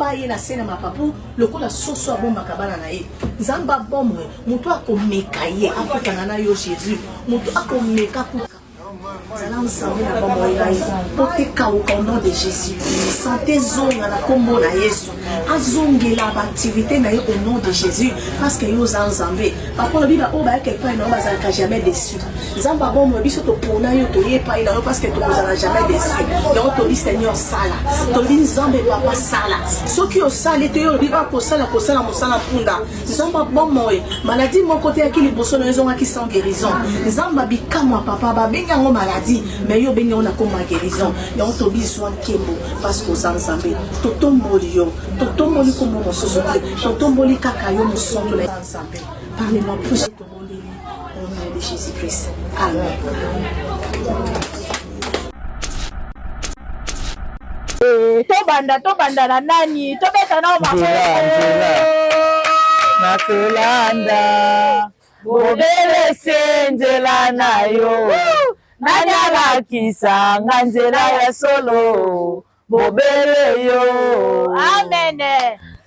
Bomba ye na se na mapapu lokola soso abombaka bana na ye. Nzambe abomwe moto akomeka ye akutana na yo Jesus. Moto akomeka kuka zala nzambe na bomoi na ye mpo te kauka au nom de jésus sante zonga na nkombo na yesu azongela baaktivité na ye au nom de jésus parce que yo oza nzambe papa olobi baoyo bayaka epai na yo bazalaka jamais déçu nzambe abomoi biso topona yo toye epai na yo parce que tokozala jamais déçu yango tobi seigneur sala tobi nzambe papa sala soki osali te yo olobi bakosala kosala mosala mpunda Nzambe bomoi maladie moko te yaki liboso na yo ezongaki sans guérison. Nzambe bikamwa papa babengi yango maladie mais yo obengi yango na kombo ya guérison. Yango tobizwa nkembo parce que oza Nzambe. Totomboli yo, totomboli kombo mosusu te, totomboli kaka yo mosantu na Nzambe. Parle-moi plus tobondeli au nom de Jésus-Christ. Amen. Eh, tobanda tobanda na nani tobeta nao nakolanda bobele se nzela na yo nani alakisa nga nzela ya solo bobele yo amen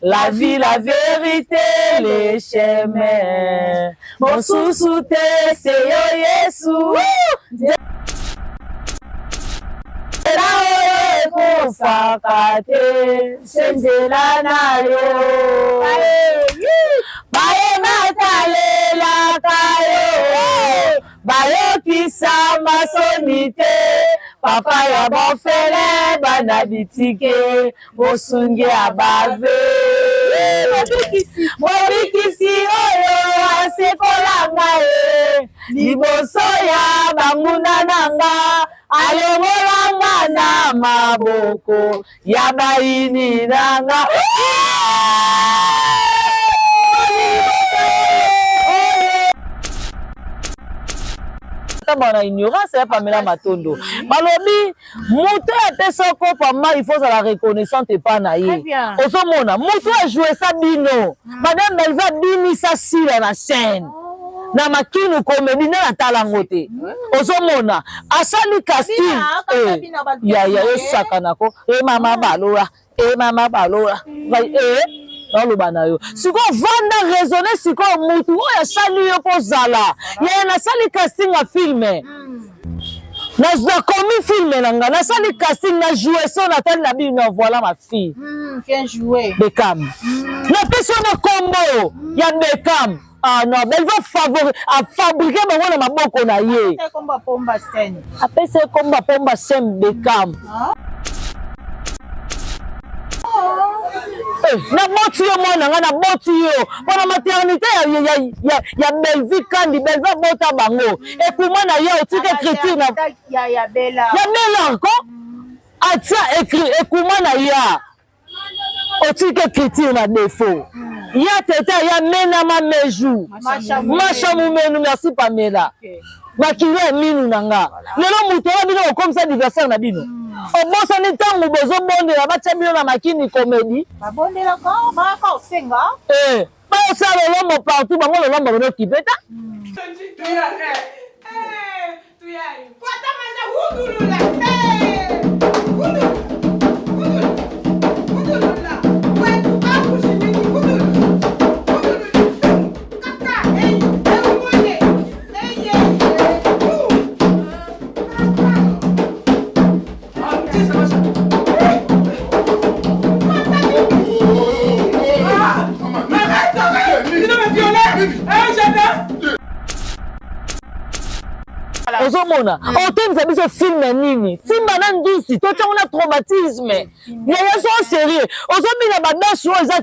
La vie, la vérité, les chemins. Mosusu te, se yo Yesu. Nzela oyo ekufaka te, se nzela na yo. Baye batalelaka yo, bayokisama soni te. Papa ya bofele, bana bitike. Mosungi ya bave mobikisi oyo asekola ngai liboso ya banguna na nga alongola nga na maboko ya bayini na nga. Tambana na ignorance ya Pamela Matondo balobi Moto oyo apesa yo kopo ya mayi faut ozala reconnaissante epa na ye. Ozomona moto oyo ajouesa bino. Hmm. Madame Bellevue abinisa Sila na scène. Oh. Na Makinu comedie nde natala yango te. Hmm. Ozomona asali casting. Eh, ya ya osakana ko. E mama balola. E mama balola. Eh naloba na yo sikoyo vanda raisonne sikoyo mutu oyo asali yo mpo ozala yaya nasali casting ya filme hmm. Nakomi film na nga nasali casting na joue so natali na bino voilà ma fille mm, bien joué Beckham mm. napesi yo na kombo mm. ya Beckham ah non Belva favori afabrike bango na maboko na ye apesi ye kombo pomba scène Beckham ah. Eh, naboti yo mwana nga naboti yo mpo na maternité ya, ya, ya, ya Bellevue Kandi Bellevue abota bango ekuma na ye otika écriture na ya, ya Bella ya Bella ko atia écrit ekuma na ya otika écriture na défaut ya teta ya menama meju masha mumenu merci Pamela okay. Makila ya minu na nga lelo moto wana bino bokomisa adversaire na bino obosani ntango bozobondela batya bino na makini komedi eh, baosala lolombo partout bango lolombo bonokipe ta ozomona otemisa biso filme nini timba na ndusi totyango na traumatisme Yaya sois sérieux. Ozobina ba danse oyo eza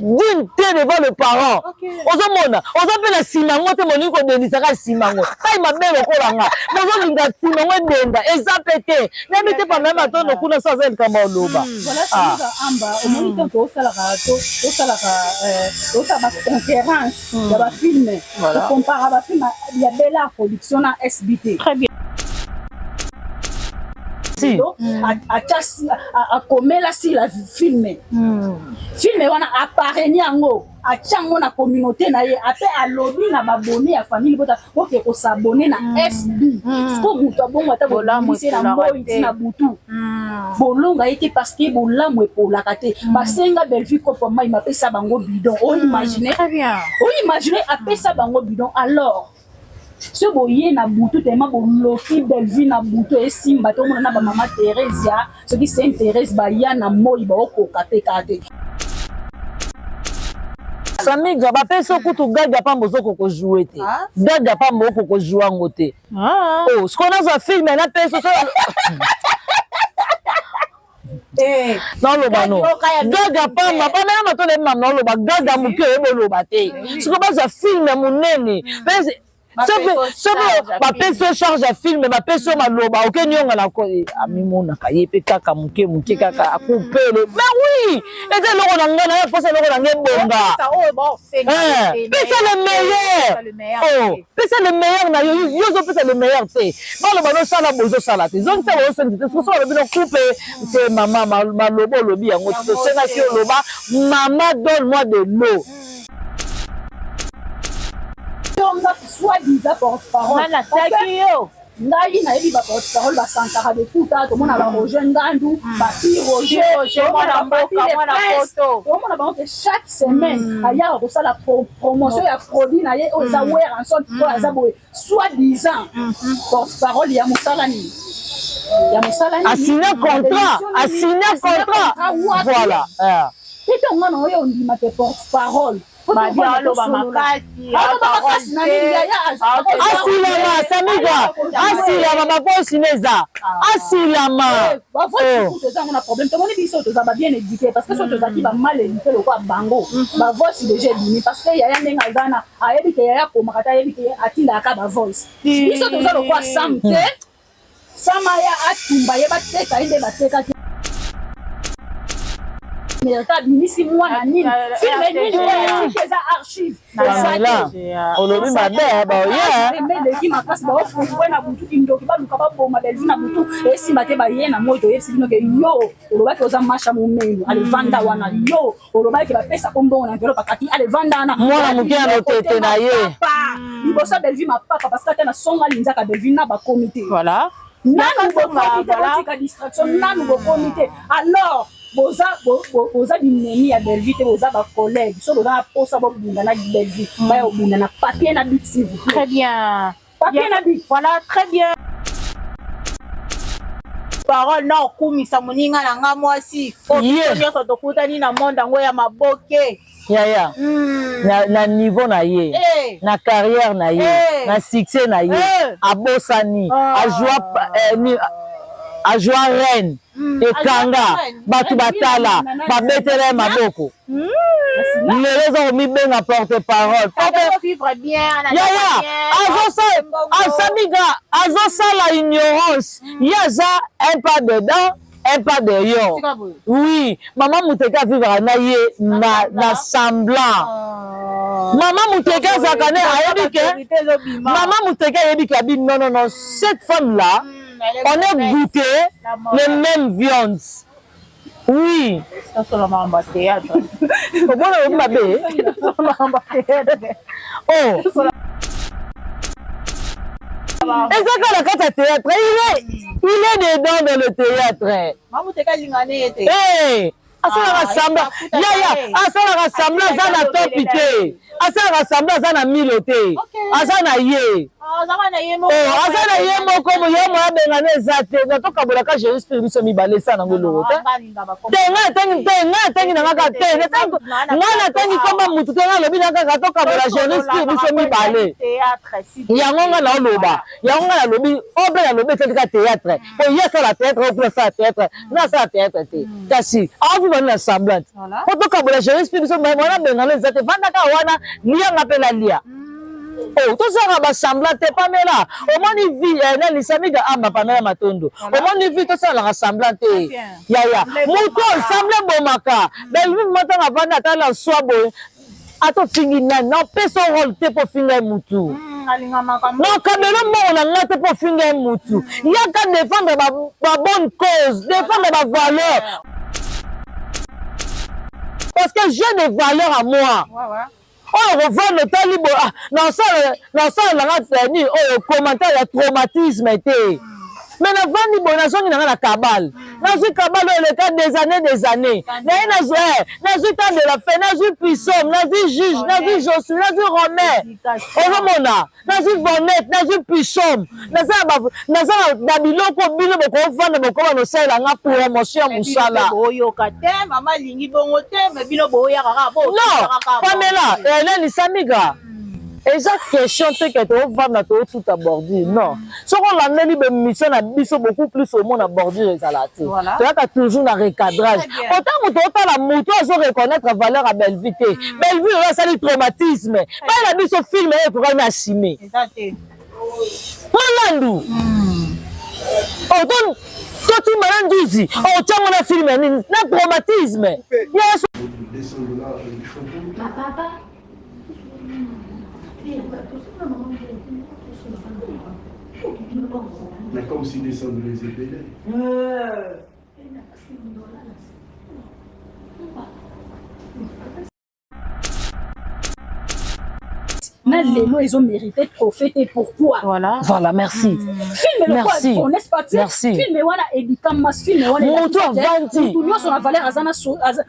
digne te devant le parent. Ozomona, oza mpe na nsima yango te molingi kodendisaka nsima yango. Tai mabe lokola nga. Bozolinga nsima yango edenda, eza mpe te. Nayebi te pamela matondo kuna so aza likambo ya oloba. Voilà, ah. Amba, omoni ntango tosalaka tosalaka tosala ba conférence ya ba film. Tokompara ba film ya Bella production na SBT. Très bien. Merci. Lelo atya akomela Sila film. Film wana aparrainer yango, atia yango na communauté na ye, ape alobi na babone ya famille bota oke kos'abonner na SB. Siko moto abongo, ata Bolamu bobimisi na epolaka moi te. ntina butu, bolonga ye te, parce que bolamu epolaka te. Basenga Bellevue kopo mai, mapesa bango bidon. Oimagine? Très bien. Oimagine, apesa bango bidon. Alors so boye na butu, tema boloki Bellevue na butu, esimba te. Omona na bamama Thérésia, soki Sainte Thérèse, baya na moi, baokoka te kaka te. Samiga, bapesi yo kutu gaga pamba, ozokoka kojouer te. Ah. Gaga pamba, okoka kojouer yango te. Ah. Oh, sikoyo nazwa film napesi so, naoloba no gaga pamba, pamela matolo emama, naoloba gaga moke, oyebi oloba te. Sikoyo bazwa film ya monene, soki bapesi yo charge ya film, bapesi yo maloba, oke nionga na amimonaka ye mpe kaka moke moke kaka akupele. Mais oui, eza eloko na ngai, naye mposa eloko na ngai ebonga. Pesa le meilleur. Oh, pesa le meilleur na yo. Yo ozopesa le meilleur te. Baloba nosala boye, ozosala te. Zongisa boye, osongisa te. Soki balobi no coupe te, mama, maloba olobi yango te. Tosengaki oloba: "Mama, donne moi de l'eau." Soi-disant porte-parole. Nani atiaki yo? Ngai nayebi baporte-parole basankaka bekuta. Tomona baRoger Ngandu, bapi Roger. Roger, mwana mboka, mwana poto. Tomona bango ke chaque semaine ayaka kosala promotion ya produit na ye oyo eza Werrason, oyo aza boye. Soi-disant porte-parole ya mosala nini? Ya mosala nini? Asigné contrat, asigné contrat, voilà. Mpe ntongo na oyo ondima te porte-parole. Aloba makasi. Asilama, Samiga, asilama. Baposine eza asilama. Toza na problème. Tomoni biso toza babien éduqué, parce que so tozalaki bamal éduqué lokwa bango, bavoice déjà ebimi, parce que yaya ndenge aza na ayebi ke yaya akomaka te, ayebi ke atindaka bavoice. Biso toza lokwa Sam te. Sama ya atumba ye, bateka ye nde batekaki. Abimisi mwana nini, film nini oyo atiki eza archive? Pamela, olobi mabe baoye. Eleki makasi, baofungwe na butu, kindoki, baluka baboma Bellevue na butu, esimba te. Baye na moi, toyebisi bino ke yo olobaki oza masha momenu, alevanda wana. Yo olobaki bapesako mbongo na enveloppe, akati, alevanda wana. Mwana moke ya lotete na ye. Liboso Bellevue mapapa, parce que ata na songa alinzaka Bellevue na bakomi te. Voilà. Nanu bokomi te, botika distraction. Nanu bokomi te. Alors boza boza binemi ya Bellevue te, boza bacollègue. So boza na posa bobunda na Bellevue, baya obunda na papier na bic, s'il vous plaît. Très bien. Papier na bic. Voilà, très bien. Parole na okumisa moninga na nga mwasi oyo nyonso tokutani na monde yango ya maboke. Yaya, na niveau na ye, na carrière na ye, na succès na ye, abosani ajoua reine ekanga bato batala, babetela ye maboko. Lelo eza komibenga porte parole. Yaya, asamiga azosala ignorance. Ye aza un pas dedans, un pas dehors. Oui, mama Muteke avivaka na ye na semblant. Mama Muteke azalaka ne ayebi ke mama Muteke ayebi ke abi non, non, non, cette femme là, on est goûté les mêmes viandes, oui. Omona, oyebi mabe. Oh, eza kaka na kati ya théâtre. Il est dedans dans le théâtre. Hey, asalaka semblant, yaya, asalaka semblant. Aza na topi te, asalaka semblant. Aza na milo te, aza na ye, aza na ye moko. Ye mo abengana eza te. Na tokabolaka Jésus mpe biso mibale, esa nango eloko te. Te, ngai atangi te, ngai atangi na ngaka te, ngai natangi komba mutu te. Ngai alobi na kaka tokabola Jésus mpe biso mibale. Yango ngai naoloba, yango ngai nalobi oyo mpe nalobi etalika théâtre, po ye asala théâtre, oyo kuna asala théâtre, nga asala théâtre te. Kasi aovivre na semblant po tokabola Jésus mpe biso wana. Bengano eza te, vandaka wana, lianga mpe nalia. Oh, tozalaka basemblant te. Pamela, omoni vie nani, Samiga amba, Pamela Matondo, omoni vie, tosalaka semblant te, yaya. Moto semblant ebomaka Bellevue. Matanga avandi, atala swa boye, ata ofingi nani, napesa rôle te mpo ofinga ye mutu. Nakabelo mbongo na nga te mpo ofinga ye mutu. Yaka défendre ba, ba bonne cause, défendre ba valeur. Parce que j'ai des valeurs à moi. Oyo kovanda otali bo ah, nasala nanga eh, nini oyo commentaire ya traumatisme te. Mais navandi boye nazongi nanga na kabale. Nazwi kabale oyo eleka des années des années. Naye nazwi eh, nazwi temps de la fin, nazwi pisome, nazwi juge, nazwi Josué, nazwi Romain. Ozomona, nazwi Vonette, nazwi pisome. Naza na ba naza na biloko bino bokovanda bokoma nosalela nga promotion ya mosala. Boyoka te, mama alingi bongo te, mais bino boyaka kaka bo. Non, Pamela, eh, nani Samiga. Eza question te ke tovanda totuta bordure non. Soki olandeli ba emission na biso beaucoup plus omona bordure ezala te. Toyaka toujours na recadrage. Ota moto otala moto azo reconnaître valeur ya Bellevue te. Bellevue oyo asali traumatisme. Bayela biso film oyo ekokaki na assumer. Malandu. Oto totimba na nzuzi otyango na film ya nini na traumatisme. Mais comme si descendre les ebele. Na lelo ezo mérite trophée te pourquoi? Voilà. Voilà, merci. Film merci. Lokola n'est-ce pas? Merci. Film wana edikama film wana. Moto avandi. Mutu nyonso na valeur aza na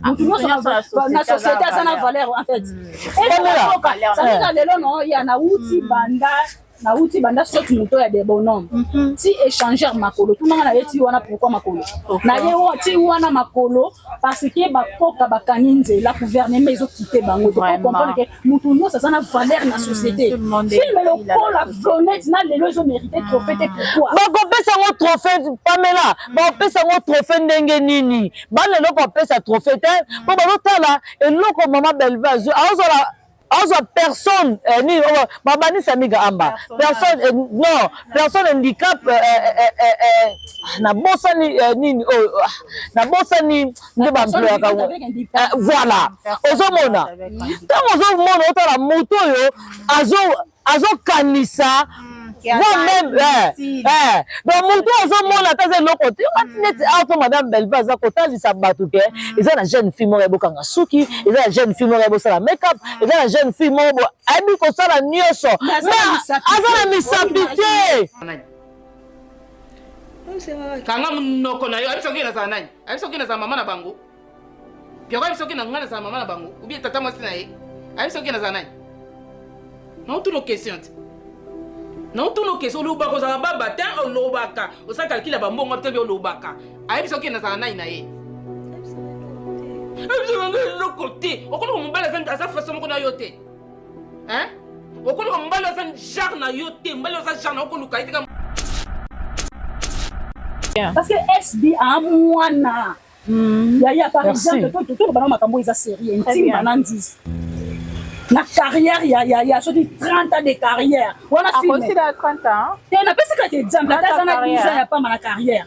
mutu nyonso na société aza na valeur en fait. Pamela. Lelo no ya na uti banda nauti banda soki moto ya de bonhomme ti échangeur makolo tunanga na ye ti wana pourquoi makolo na ye ti wana makolo parce que bakoka bakangi nzela gouvernement ezokite bango comprendre ke moto nyonso aza na valeur na société film lokola vonete na lelo ezomérite trophée te pourquoi bakopesa yango trophée Pamela bakopesa yango trophée ndenge nini bana eloko bapesa trophée te mpo bazotala eloko mama Bellevue azwi azozala azwa personne eh, nini oh, babanisa miga amba personne eh, non personne handicap eh, eh, eh, eh, nabosani eh, nini oyo oh, nabosani nde bamployaka eh, voilà ozomona ntango ozomona otala moto oyo azokanisa voire même eh, eh. Donc moto azomona ata aza eloko te yoka neti awa to madame Bellevue aza kotalisa bato ke eza na jeune fille moko ebokanga suki, eza na jeune fille moko ebosala make-up, eza na jeune fille moko bo ayebi kosala nyonso, mais aza na misapi te. Kanga munoko na yo, ayebisa soki nazala nani? Ayebisa soki nazala mama na bango? Pierrot ayebisa soki na ngai nazala mama na bango ou bien tata mwasi na ye? Ayebisa soki nazala nani? Naotuna question te. Naotuna question, olobaka ozala baba te, olobaka osala calcul ya bambongo te, olobaka. Ayebisa soki nazala nani na ye? Ayebisa ngai eloko te. Okoluka mobali aza façon moko na yo te. Hein? Okoluka mobali aza genre na yo te, mobali aza genre na okoluka ye te. Parce que SB a mwana. Yaya par exemple toloba na makambo eza sérieux ntimba na nzuzi na carrière ya ya ya soki 30 ans de carrière wana film te napesaka te exemple ata aza na 10 ans ya pamba na carrière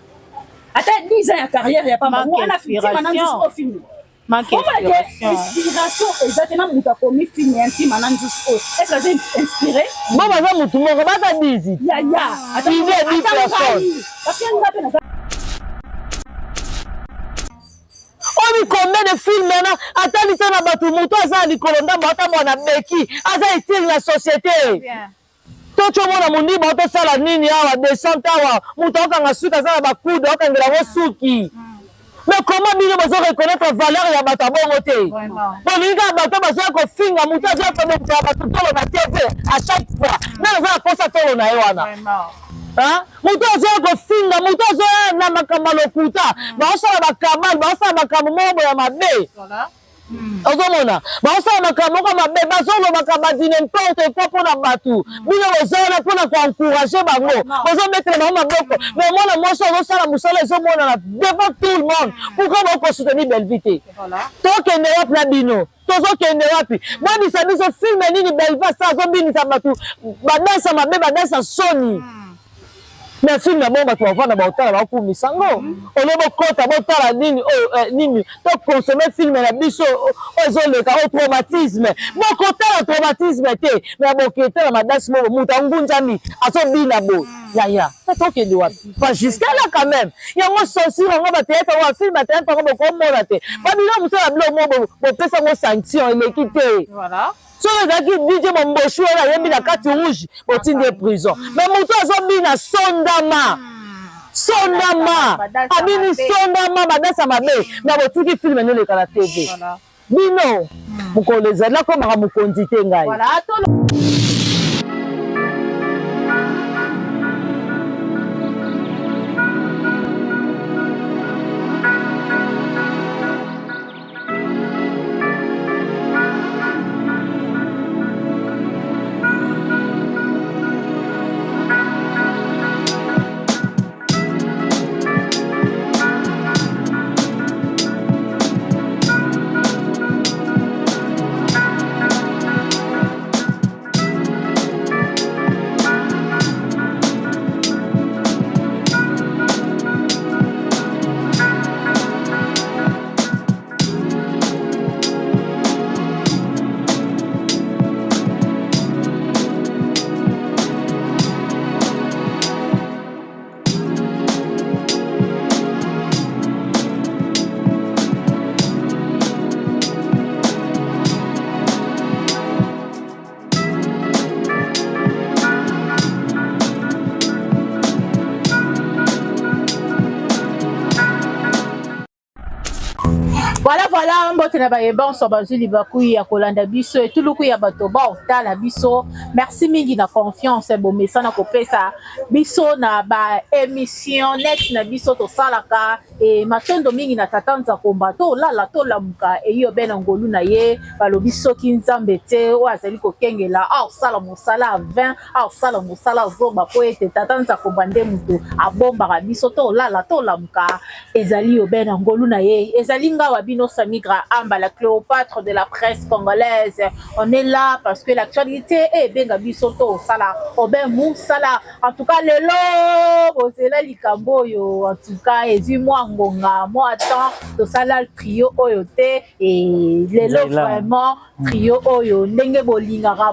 ata 10 ans ya carrière ya pamba wana ntimba na nzuzi oyo film inspiration eza te na moto akomi film ya ntima na nzuzi oyo est ce aza inspiré bo baza motu moko baza 10 yaya ata 10 personnes parce que nga mpe naza obi combien de film wana atalisa na bato moto aza na likolo ndambo ata mwana beki aza utile na société totyomona mondiba otosala nini awa descente awa moto akokanga suki aza na bakude akokangela yango suki. Mais comment bino bozo reconnaître valeur ya bato ya bongo te? Bolingi kaka bato bazoya kofinga moto azoya kobetela bato tolo na TV à chaque fois nani aza na posa tolo na ye wana? Moto azoya kofinga moto azoya na makambo ya lokuta, baosala bakabale, baosala makambo moko boya mabe. Ozomona baosala makambo moko mabe, bazolobaka badi n'importe quoi mpona bato. Bino boza wana mpona koencourage bango, bozobetela bango maboko, mais mwana mwasi azosala mosala ezomonana devant tout le monde. Pourquoi bokosoutenir Bellevue te? Tokende wapi na bino? Tozokende wapi? Boyebisa biso film nini Bellevue asala azobinisa bato badansa mabe, badansa soni. Mais film ya bongo bato bavanda baotala bakumisa yango mhm. ole bokota botala nini oyo eh, nini to consommer film na biso oyo ezoleka oyo traumatisme bokotala traumatisme te mais boketala madasi moko moto angunzami azobina boye mhm. yaya tokende wapi pas jusqu'à là quand même yango censure yango bateatre yango bafilme bateatre yango bokomona te babilo mosala biloko mo bopesa yango sanction eleki te soki ezalaki dj momboshi wana ayembi na kati rouge botindi ye prison mais moto azobina sondama sondama abini sondama badasa mabe na botiki filme noleka na tv bino mokolo ezali nakomaka mokonzi te ngai. Voilà, voilà, mbote na baye banso bazwi libaku ya kolanda biso etuluku ya bato baotala biso. Merci mingi na confiance bomesana kopesa biso na ba émission net na biso tosalaka e matondo mingi na tata Nzakomba tolala tolamuka eyo be na ngolu na ye balobi soki Nzambe te oyo azali kokengela aosala mosala 20 aosala mosala zoba mpo ete tata Nzakomba nde moto abombaka biso tolala tolamuka ezali yo be na ngolu na ye ezali ngawa bino Samigra Amba la Cléopâtre de la presse congolaise on est là parce que l'actualité ebenga biso tosala obe musala en tout cas lelo bozela likambo oyo en tout cas ezwi mwa ngonga mwa temps tosala trio oyo te e lelo vraiment trio oyo ndenge bolingaka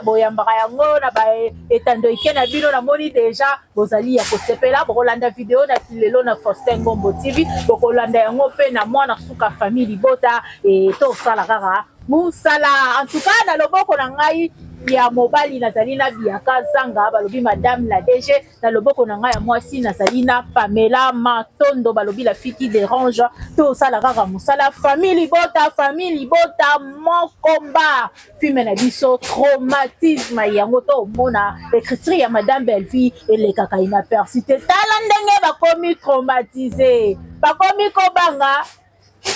boyambaka yango na ba etando ike na bino namoni deja bozali ya kosepela bokolanda video na lelo na Faustin Ngombo TV bokolanda yango mpe na mwana suka famille libota e tosala kaka musala en tout cas na loboko na ngai ya mobali nazali na Biaka Zanga balobi madame la DG na loboko na ngai ya mwasi nazali na Pamela Matondo balobi la fille qui dérange tosala kaka mosala famille libota famille libota mokomba filme na biso traumatisme yango tomona écriture ya madame Bellevue elekaka inaperçu te tala ndenge bakomi traumatise bakomi kobanga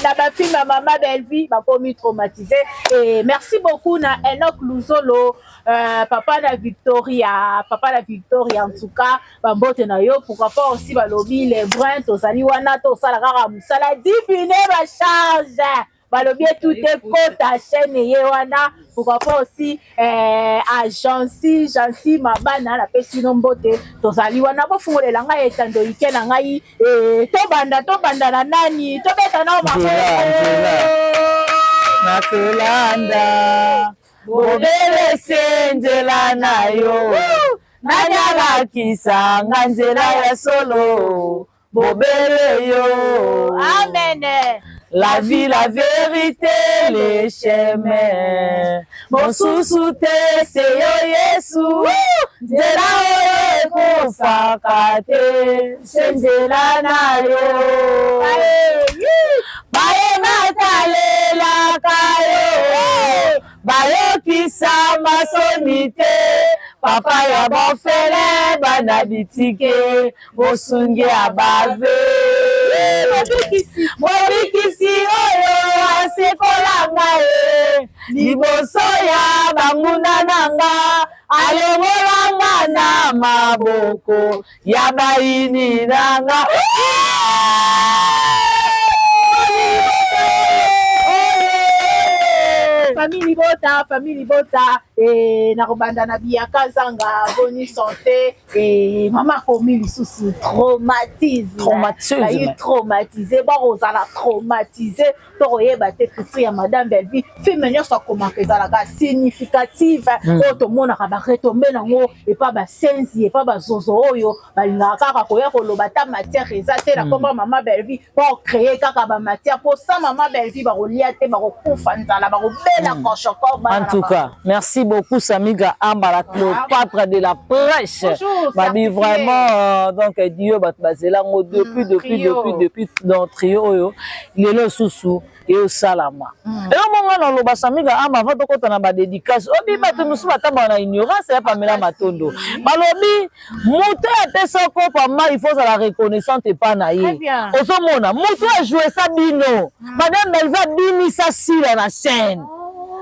na ba film ya mama Bellevue bakomi traumatisé et merci beaucoup na Enoch Luzolo euh, papa na Victoria papa na Victoria en tout cas bambote na yo pourquoi pas aussi balobi les bruns tozali wana tosala kaka mosala dipine ba charge balobi etute ekota chaîne ye wana pourquoi pas aussi eh, agency jancy mabana napesi no mbote tozali wana bofungolela ngai etando ike na ngai eh, tobanda tobanda na nani tobeta nao nakolanda bobele se nzela na yo nani alakisa nga nzela ya solo bobele yo amen la vie la vérité le chemin mosusu te se yo yesu nzela oyo ekufaka te se nzela na yo baye batalelaka yo bayokisama soni te papa ya bofele bana bitike mosungi ya bave mobikisi oyo asekola ngai liboso ya banguna na nga alongola nga na maboko ya bayini na nga Famille libota, famille libota, eh, nakobanda na Bianca Zanga, boni santé, eh, mama akomi lisusu traumatisme. Traumatisme. Bayi traumatisé, bakozala traumatisé, tokoyeba te écriture ya madame Bellevue, film nyonso akomaka ezalaka significative, oyo tomonaka ba retombées nango epa basenzi, epa bazozo oyo balingaka kaka koya koloba ta matière eza te na komba mama Bellevue, bacréer kaka bamatière mpo sa mama Bellevue bakolia te, bakokufa nzala, bakobela koshoko. En tout cas, merci beaucoup Samiga Amba, la Cléopâtre de la prêche. Bonjour, Babi certifié. Vraiment, donc Dio bat bazelango depuis depuis trio. Depuis depuis dans trio oyo lelo susu e osalama. Elo monga na loba Samiga Amba avant tokota na ba dédicace. Obi bato mosusu batambaka na ignorance ya Pamela Matondo. Balobi moto apesa kopa mai, il faut ozala reconnaissante epa na ye. Très bien. Ozomona moto ajouesa bino. Madame Belva abimisa Sila na scène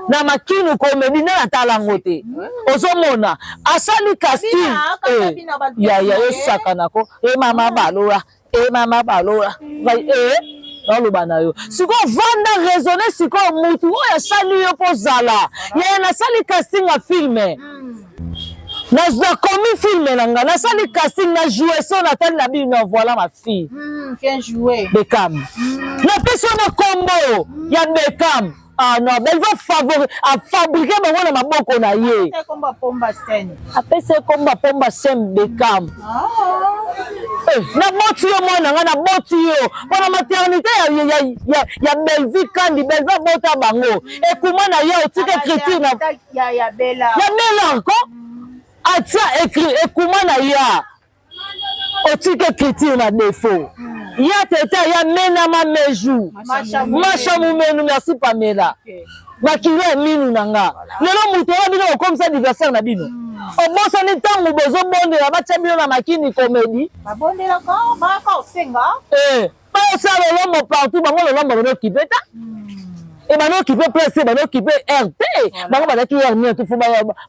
na Makinu Comédie nde natala yango te. Ozomona asali casting. Bina, kaka bina Ya ya ye. Osakanako e mama balola e mama balola ngai e naloba na yo sikoyo, vanda raisonne sikoyo. Mutu oyo asali yo mpo zala yaya, nasali casting ya film, nakomi film na nga, nasali casting na joue so natali na bino, voilà ma fille. Bien joué. Bekam, napesi yo na kombo ya Bekam. Ah non, Belva favori afabriquer bango na maboko na ye. Ate komba pomba scène. Apesi ye kombo pomba scène Bekam. Eh, naboti yo mwana nga, naboti yo mpona maternité ya Bellevue Kandi. Bellevue abota bango ekuma na ye, otika écriture na ya Bella. Ya Bella ko atia écrit ekuma na ya, otika écriture na défaut ya tete ya menama meju Masha Mumenu. Merci Pamela. Makilo ya minu na nga lelo, moto oyo bino okomisa anniversaire na bino, obosani ntango bozobondela batia bino na Makini Comédie. Babondelaka baka osenga. Eh, baosala lolombo partout, bango lolombo banokipe ta e banokipe place, banokipe rt, bango bazalaki r nini tu fo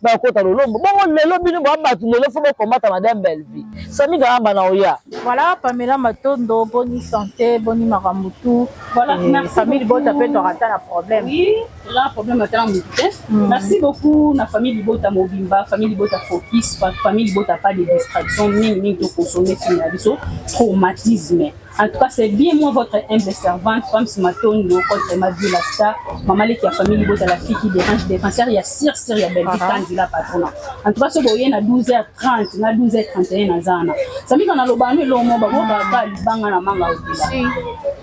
bakota lolombo bongo. Lelo bino boa bato, lelo fo bokombata madame Bellevue Sami Karamba na oya. Voilà, Pamela Matondo, boni santé, boni makambo tout. Voilà, Eh, merci famille beaucoup. libota mpe tokata na problème. Oui, là, problème ata motu te. Merci beaucoup na famille libota mobimba, famille libota focus, famille libota pas de distraction, mingi mingi tokonsommer film na biso Traumatisme. En tout cas, c'est bien moi, votre humble servante, Pams Matondo, contre ma vie, la star, maman qui a famille libota, la fille qui dérange, défenseur, il y a Sir Sir, il y a Belgique, Kandi la patronne. En tout cas, ce boye na 12h30, na 12h31 na zana. Sami kana lobano elomo bango baka libanga na manga odila.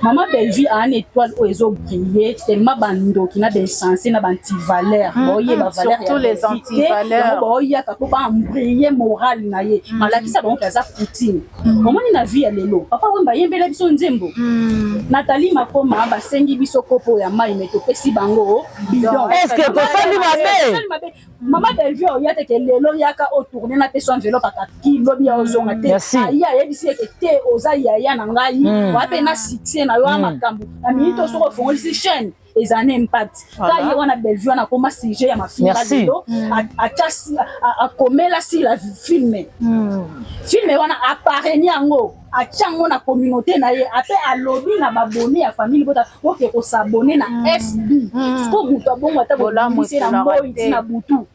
Mama Bellevue a une étoile oyo ezobrille tellement, bandoki na bainsense na baantivaleur baoyeba valeur. Surtout les antivaleurs. Baoyaka mpo baembrouiller morale na ye, malakisa bango ke aza Poutine. Omoni na vie ya lelo, Papa Wemba ayembela biso nzembo Nathalie Makoma, basengi biso kopo ya mai, me topesi bango bidon. Est-ce que tosali mabe? Tosali mabe? Mama Bellevue oya teke lelo, yaka otourne na peso enveloppe akaki lobi ya ozonga te. Merci. Aye ayebisi eke te, oza yaya na ngai, oya mpe na succès na yo ya makambo na minute oyo, soki ofongolisi chaîne eza na impact ka ye wana. Bellevue wana akoma sujet ya mafinga. Merci. Lelo atya akomela sila film, film wana apareni yango, atia yango na communauté na ye, ape alobi na babone ya famille bota oke kos'abonner na FB. Siko moto abongo ata Bolamu bobimisi na epolaka moi te. ntina butu,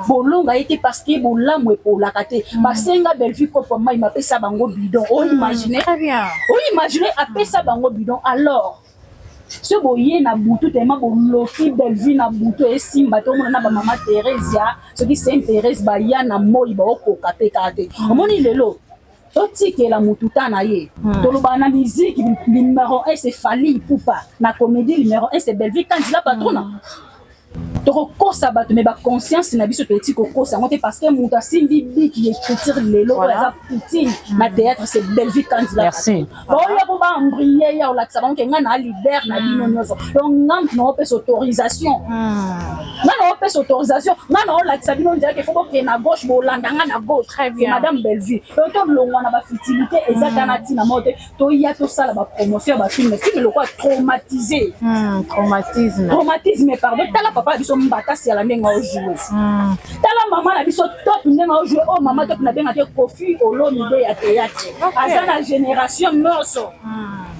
bolonga ye te, parce que bolamu epolaka te. Basenga Bellevue kopo mai, mapesa bango bidon. Oimagine? Très bien. Oimagine, apesa bango bidon. Alors so boye na butu tema boloki Bellevue na butu esimba te. Omona na bamama Thérésia, soki Sainte Thérèse baya na moi, baokoka mpe kaka te. Omoni lelo totikela motu ta na ye. Tolobaka na musique numéro 1 c'est Fally Ipupa, na comédie numéro 1 c'est Bellevue Kandila patrona. Tokokosa bato, me baconscience na biso toyeti kokosa yango te, parce que moto asimbi biki écriture lelo oyo aza Poutine na théâtre, c'est Bellevue Kandila. Merci. Baoya po baembrouiller ya olakisa bango ke ngai na leader na bino nyonso. Donc nga mutu naopesa autorisation, nga naopesa autorisation, nga naolakisa bino nzela ke fo bokende na gauche, bolanda nga na gauche. Très C'est bien. madame Bellevue. Donc tolongwa na bafutilité, eza ta na ntina moko te. Toya tosala bapromotion ya bafilm, film lokola Traumatisé. Traumatisme. Traumatisme, pardon. Tala papa na biso Mbata Siala ndenge aojoue, tala mama na biso Top ndenge aojoue. Oyo mama Top nabengaki Kofi Olomide ya théâtre, aza na génération nyonso.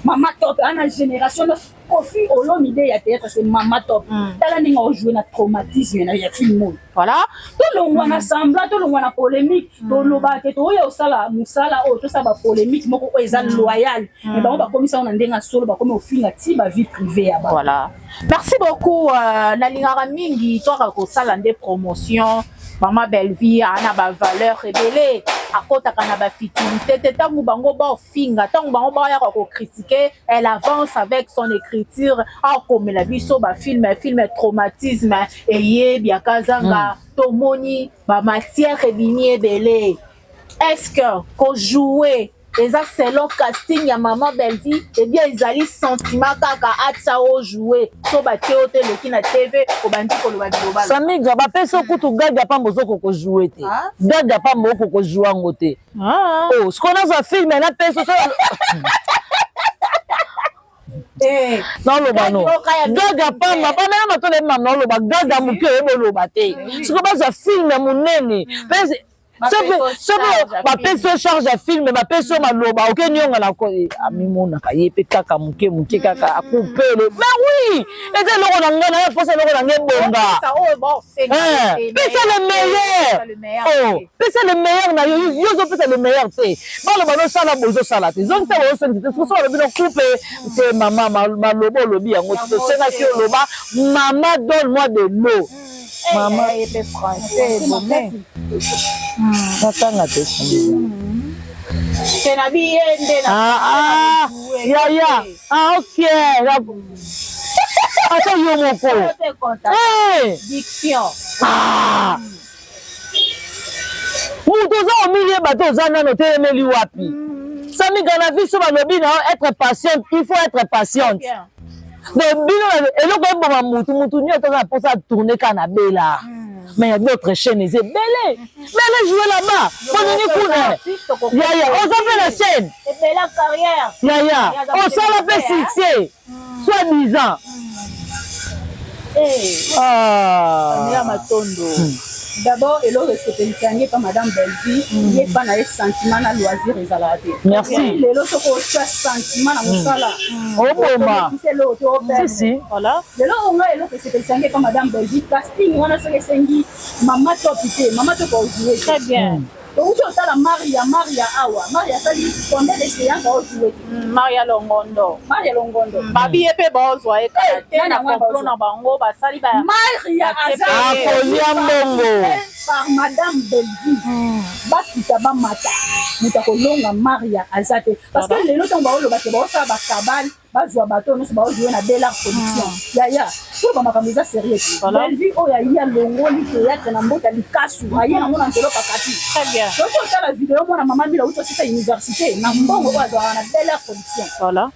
Mama Top ana génération nyonso, Koffi Olomide ya théâtre, c'est Mama Top. Tala ndenge aojoue na traumatisme na ya film oyo. Voilà. Tolongwa na semblant, tolongwa na polémique. Toloba te toya osala mosala oyo, tosala bapolémique moko oyo eza loyal, mais bango bakomisa ngo na ndenge ya solo, bakomi ofinga ti bavie privée ya bango. Voilà, merci beaucoup. Nalingaka mingi twaka kosala nde promotion. Mama Bellevie aa na bavaleur ebele, akɔtaka na bafutilité te. Ntango bango baofinga, ntango bango bayaka kocritiquer, elle avance avec son écriture, akomela biso bafilm. Film traumatisme eyebiaka azanga. Tomoni bamatière ebimi ebele. Est-ce que kojouer eza selon casting ya Mama Bellevie, ebia ezali sentiment kaka atia ojoue so batie yo te, eleki na TV, obandi koloba biloba? Samiga, bapesi yo kutu gag ya pamba, ozoko kojoue te. Gag ya pamba, oko kojoue yango te. Oh, sikoyo nazwa film napesi so, naoloba no gag ya pamba, bana matolo emama, naoloba gag ya moke, oyebi oloba te. Sikoyo bazwa film ya monene, soki bapesi yo charge ya film, bapesi yo maloba, oke nionga na amimonaka ye mpe kaka moke moke kaka akupele. Mais oui, eza eloko na ngai, naye mposa eloko na ngai ebonga. Pesa le meilleur. Oh, pesa le meilleur na yo. Yo ozopesa le meilleur te, baloba nosala boye, ozosala te, zongisa boye, osongisa te. Soki balobi no coupe te, mama, maloba olobi yango te, tosengaki oloba: "Mama, donne moi de l'eau." Mama ye mpe français bome. Natanga te. Te, na bi ye nde na Ah, ah, yaya, ah, ok, ata yo moko. Eh! Diction. Ah! Moto oza omiyeba te, oza nano otelemeli wapi? Samiga, na vie so balobi na yo être patiente, il faut être patiente. Donc bino eloko eboma mutu, mutu nyonso aza na mposa atourne kaka na Bela, mais ya d'autres chaînes eza ebele. Bele joue là-bas, boningi kuna. Yaya, oza mpe na chaîne. Ebela carrière. Yaya, osala mpe succès soit disant. Pamela Matondo, d'abord eloko esepelisa yango epa Madame Bellevie, ye epa na ye sentiment na loisir ezalaka te. Merci. Lelo soki otya sentiment na mosala, oboma. Eloko te operdre. Si, si. Voilà. Lelo oyo ngai eloko esepelisa yango epa Madame Bellevie, casting wana soki esengi Mama Top te, Mama Top aojoue. Très bien. Outi otala Maria, Maria awa, Maria asali combien de séance, aojoue te. Maria Longondo. Maria Longondo. Babi ye mpe bazwa ye kala te. Nani na yango complot bazwa? Na bango basali ba Maria aza Akolia mbongo. par Madame Bellevue. Bakita bamata, moto akolonga Maria aza te, parce que lelo ntango baoloba te, baosala bakabale, bazwa bato nyonso baojoue na Belart Production. Yaya, oyo bamakambo eza sérieux te. Bellevue oyo ayi alongoli théâtre na mboka likasu, aye nango na nzelo pakati. Très bien. Soki otala video, mwana mama Mila auti osisa université na mbongo oyo azwaka na Belart Production.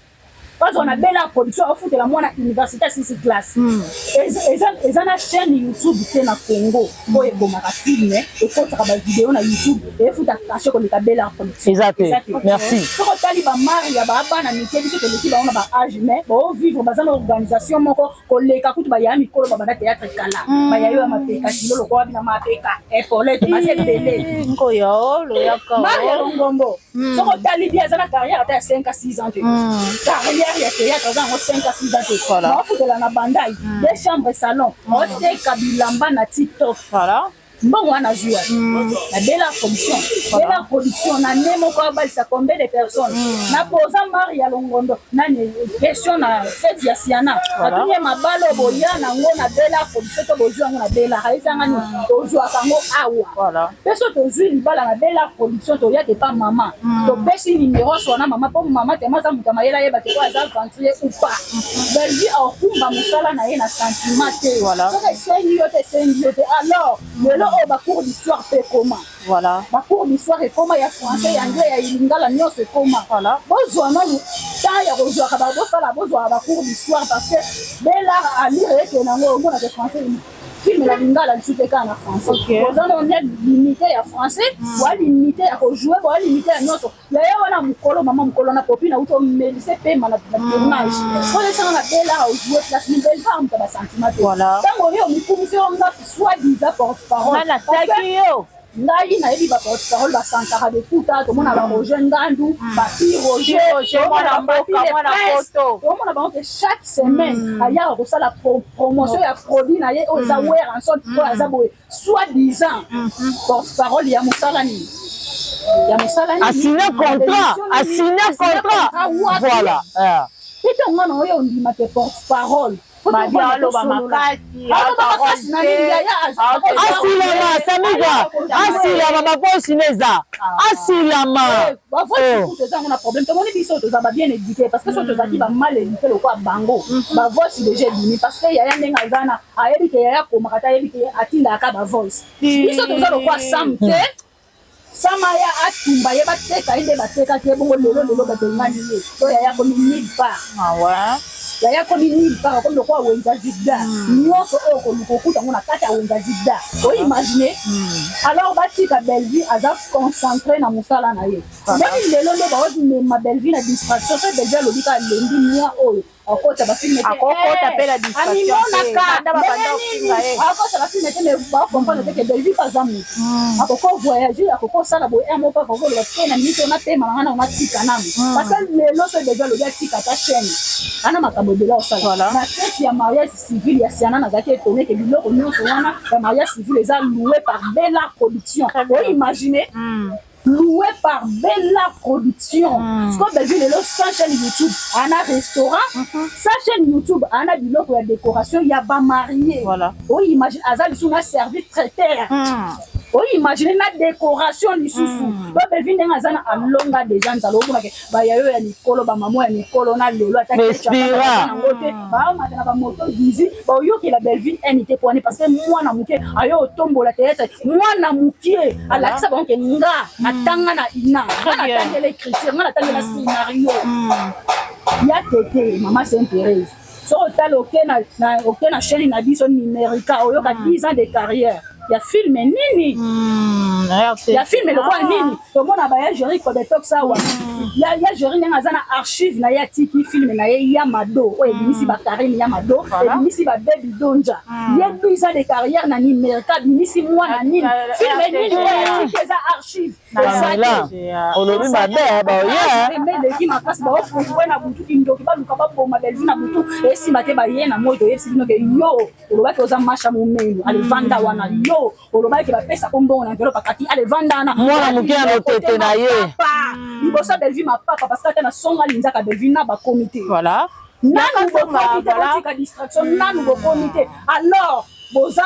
Bazwa na Bela Production, afutela mwana université, asisi classe. Eza na chaîne YouTube te na Congo oyo ebomaka film, ekotaka bavideo na YouTube, efuta cachet koleka Bela Production. Eza te. Merci. Soki otali bamari ya babana mike, biso toleki bango na baage, mais baovivre, baza na organisation moko koleka kutu baya mikolo babanda théâtre kala, baya yo ya mapeka kilo lokola bina mapeka epolete, baza ebele. Nkoyo loyaka. Maria Longombo, soki otali bi aza na carrière ata ya 5 à 6 ans te. Carrière ya théâtre aza yango 5 à 6 ans te. Baofutela na Bandai deux chambres, salon, oteka bilamba na TikTok. Mbongo wana azwi wapi? Na Bela Production. Bela Production na nde moko abalisa combien de personnes? Na poza Maria Longondo nani question na fête ya Siana, atuni ye mabala oyo boya nango na Bela Production to bozwi yango na Bela, ayebisanga nini? Tozwaka yango awa. Mpe so tozwi libala na Bela Production, toyaka epa mama, topesi nimero so wana mama, mpo mama tema aza moto ya mayele, ayeba te oyo aza aventurier ou pas. Bellevue aokumba mosala na ye na sentiment te. Soki esengi yo te, esengi yo te. Alors lelo oyo bacours d'histoire mpe ekoma. Bacours d'histoire ekoma ya français, ya anglais, ya lingala, nyonso ekoma. Bozwa nanu temps ya kozwaka, bosala, bozwaka bacours d'histoire, parce que Belart alire eke nango omonaka français, film na lingala lisusu te, kaka na français. Oza na limité ya français, boa limité ya kojoue, boa limité ya nyonso. Yaya wana mokolo, mama mokolo na popi na uti omelise pema na tournage oyo esanga na Bela aojoue place ni Belva moto ya basentiment te. Ntango oyo omikumisi yo nga soi disant porte parole Nani atiaki yo? Ngai nayebi ba porte parole ba Sankara de Kuta, tomona ba Roger Ngandu, ba Pi Roger, tomona ba Papi le Prince, tomona bango que chaque semaine ayaka kosala promotion ya produit na ye oyo eza Werrason, oyo aza boye soit disant porte parole ya mosala nini? Ya mosala nini? Asigna contrat, asigna contrat. Voilà. Pe ntango nga na oyo ondima te porte parole aloba makasi asilama samiga asilama bavoice ne eza asilama bavoice eza yango na problème tomoni biso toza ba bien éduqué parce que soki tozalaki ba mal éduqué lokola bango bavoice déjà ebimi parce que yaya ndenge aza na ayebi ke yaya akomaka te ayebi ke atindaka bavoice biso toza lokola sam te Sama aya atumba ye bateka ye nde batekaki ye bongo lelo lelo babengani ye to yaya akomi nulle part ah yaya akomi nulle part akomi lokola wenza zigda hmm. nyonso oyo koluka okuta yango na kati ya wenza zigda oimagine hmm. alors batika Bellevue aza concentré na mosala na ye omoni lelo nde baomema Bellevue na distraction so Bellevue alobi kaka lembi mwa oyo akota ba film te akokota pe la distraction te akota ba film te mais ba comprendre te que Bellevue pas aza mutu hmm. akoko voyager akoko sala boye un moko akoko loba te na minute ona pema na ngana ona tika nanu hmm. parce que lelo so Bellevue alobi atika ta chaîne ana makambo ebele osala na fête ya mariage civil ya Siana nazalaki étonné que biloko nyonso wana ya mariage civil eza loué par Bella Production o imaginer hmm. loué par Bella Production. Mm. Sikoyo Bellevue lelo sans chaîne YouTube, ana restaurant, mm -hmm. sans chaîne YouTube, ana biloko ya décoration ya ba mariés. Voilà. O imagine aza lisusu na service traiteur. Mm. O imagine na décoration lisusu. Mm. Donc Bellevue ndenge aza na alonga déjà nzala omona ke ba yayo ya mikolo ba mamo ya mikolo na lelo ata yango te baomata na bamoto vizi baoyokela Bellevue haine te pwani parce que mwana moke ayo otombola théâtre mwana moke alakisa bango ke nga natanga na ina nga natangela écriture nga natangela scénario ya tete mama saint Thérèse soki otali oke na chaîne na biso numérica oyoka 10 ans de carrière ya film nini hmm, ya film lokola ah. nini tomona ba ya Jerry Codetox awa hmm. ya ya Jerry ndenge aza na archive na ye atiki film na ye ya Mado oyo ebimisi ba Karine ya Mado ebimisi ba Baby Donja ye 10 ans de carrière na numérique abimisi mwana nini film nini oyo atiki eza archive Pamela olobi mabe baoye eleki makasi baofungwe na butu kindoki baluka baboma Bellevue na butu esimba te baye na moi toyebisi bino ke yo olobaki oza masha momenu ale vanda wana yo olobaki bapesa ko mbongo na enveloppe akati ale vanda wana mwana moke ya lotete na ye liboso ya Bellevue mapapa parce que ata na songa linzaka Bellevue na bakomi te voilà nanu bokomi te botika distraction nanu bokomi te alors boza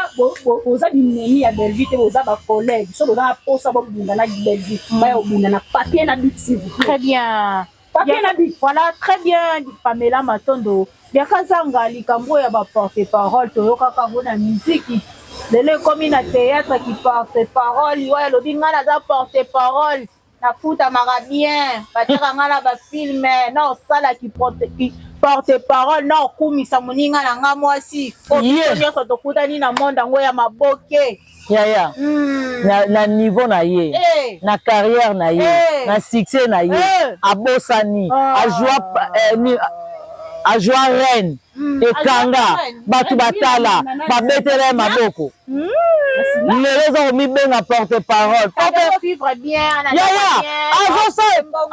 boza binemi ya Bellevue te boza ba collègue so boza na posa bobunda na Bellevue baya obunda na papier na bic s'il vous plaît très bien papier na bic voilà très bien Pamela Matondo Biakazanga likambo ya ba porte parole toyokaka yango na miziki lelo ekomi na théâtre ki porte parole oyo alobi ngai naza porte parole nafutamaka bien batiaka ngai na bafilme na osala ki porte parole na okumisa moninga na ngai mwasi oyo biso nyonso tokutani na monde yango ya maboke yaya mm. na, na niveau na ye hey. Eh. na carrière na ye hey. Eh. na succès na ye hey. Eh. abosani oh. ajoua eh, ni, ajoua reine mm. ekanga bato batala babetela ye maboko mm. lelo oza komibenga porte parole yaya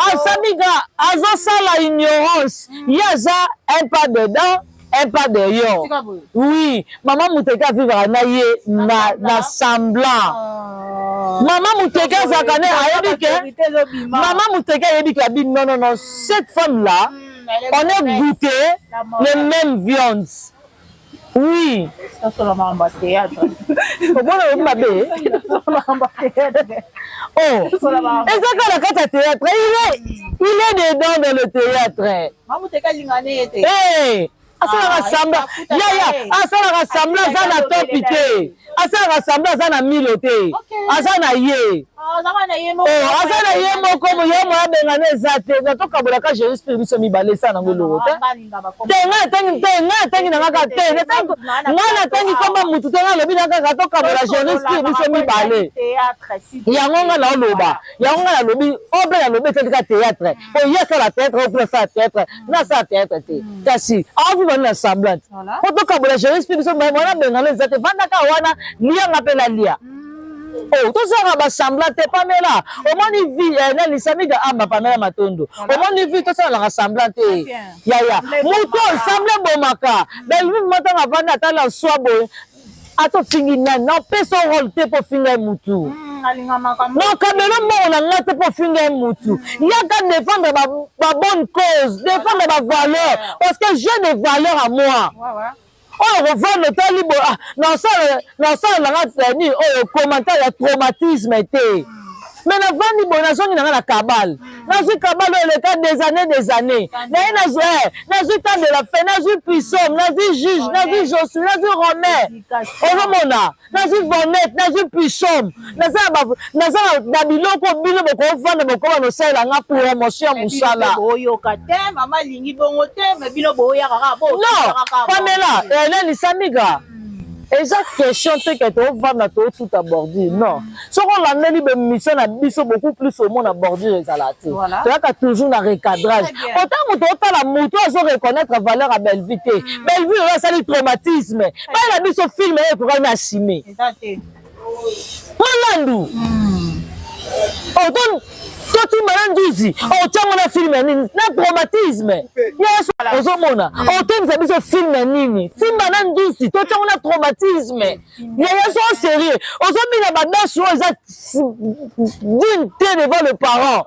azosala azosala ignorance ye aza un pas dedans un pas dehors oui mama muteke avivaka na ye na, na semblant ah. mama muteke azalaka ne ayebi ke mama muteke ayebi ke abi non non non cette femme là mm, on est goûté les mêmes viandes oui omona oyebi mabe oh eza kaka na kati ya théâtre il est dedans dans le théâtre Hey! asalaka ah, sambla yaya asalaka sambla aza na topi te asalaka sambla aza na milo te aza na ye ah, oh, aza na ye moko ye moya abengana eza te na tokabolaka jesus mpe biso mibale esa nango eloko te te ngai natangi te ngai natangi na ngaka te ngai natangi komba mutu te ngai alobi na kaka tokabola jesus mpe biso mibale yango ngai naoloba yango ngai nalobi oyo mpe nalobi etali ka théâtre po ye asala théâtre oyo kuna asala théâtre na asala théâtre te hmm. kasi aoviva na semblante po tokabola jeunesse mpe biso mwana bengano eza te vandaka wana lianga mpe nalia hmm. Oh, tozalaka basemblant te Pamela. Omoni vie eh, nani Samiga Amba Pamela Matondo. Omoni vie tosalaka semblant te. Yaya, moto semblant ebomaka. Bellevue moko ntango avandi atala swa boye ata ofingi nani napesa yo role te mpo ofinga ye mutu hmm, nakabelo mbongo na ngai te mpo ofinga ye mutu hmm. yaka défendre ba bonne cause défendre ba valeur parce que j'ai des valeurs à moi oyo kovanda otali bo ah, nasala nanga eh, nini oyo commentaire ya traumatisme te me navandi boye nazongi nanga na kabale nazwi kabale oyo eleka des années des années naye nazwi eh, nazwi temps de la fin nazwi pisome nazwi juge nazwi josue nazwi romain ozomona nazwi vonet nazwi pisome naza na biloko bino bokovanda bokoma nosalela nga promotion ya mosala boyoka te mama alingi bongo te me bino boyaka kaka non Pamela Hélène Samiga eza question te ke tovanda totuta bordure non soki olandeli bemission na biso beaucoup plus omona bordure ezala te toyaka toujours na recadrage ota moto otala moto azo reconnaître valeur ya Bellevue te mm. Bellevue oyo asali traumatisme bayela biso film oyo ekokani na assume malandu mm. totimba na nzuzi otyango na film ya nini na traumatisme yesu ozomona mm. otemisa biso film ya nini timba na nzuzi totyango na traumatisme ya yesu o sérieux ozobina badanse oyo eza digne te devant le parent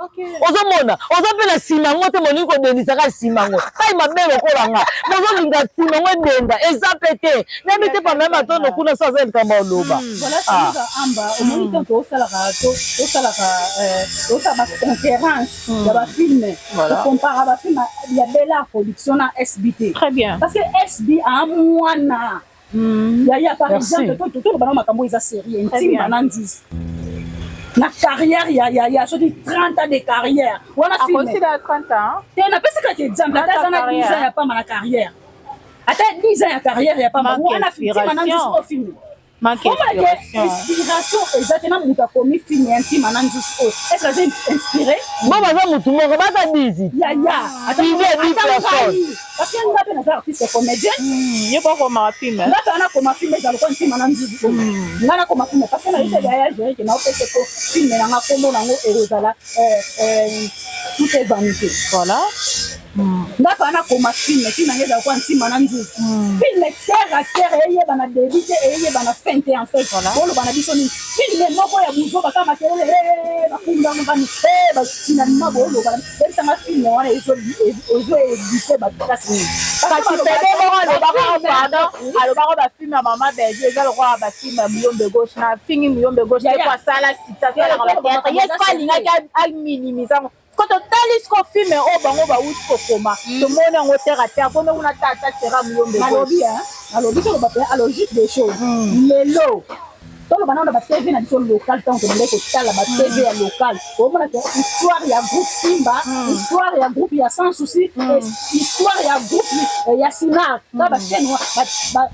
ozomona oza mpe na nsima yango te molingi kodendisaka nsima yango tai mabe lokola nga bozolinga nsima yango edenda eza mpe te nayebi te pamela matondo kuna so aza likambo oloba hmm. ah. amba omoni ntango tosalaka tosalaka euh, tosala baconférence hmm. ya bafilme tokompara bafilme ya bela production na sb te parce que sb a mwana hmm. yaya par exemple toloba na makambo eza sérieux ntimba na nzuzi na carrière ya ya ya soki 30 ans de carrière wana film 30 ans te napesi kaka exemple ata aza na 10 ans ya pamba na carrière ata 10 ans ya carrière ya pamba wana ntima na nzusu oyo film omonake inspiration eza te na moto akomi film ya ntima na nzusu oyo est ce aza inspiré bo baza motu moko baza bizi yaya parce que nga mpe naza artiste comédien hmm, ye bokomaka film nga mpe nakoma film eza lokola ntima na nzuzu oyo hmm. nga nakoma film parce que nayesa yaya jerike naopesa ko film na nga kombo nango ekozala euh, euh, tout est vanité voilà nga pa nakoma film film yango ezala kwa ntima na nzuzi hmm. film terre à terre eyebana début te eyebana fin te en fait boloba na biso nini film moko ya buzoba kaka makelele eh, bakundamukani eh, finalement boloba yebisanga film wana ezo edite bato place nini kasi pede moko alobaka pardon alobaka bafilme ya mama belgi eza lokola bafilme ya muyombe gauche na fingi muyombe gauche te po asala succès asalaka bateatre ye siko alingaki aminimisa yango Siko totali siko film oyo bango bawuti kokoma mm. tomoni yango terre à terre kono kuna tata sera muyombe nalobi hein nalobi toloba pe à logique des choses mm. lelo toloba nano ba TV na biso local ntango tobandaki kotala ba TV ya local omona ke histoire ya groupe Simba mm. histoire ya groupe ya Sans Souci mm. histoire ya groupe eh, ya Sinar na ba chaîne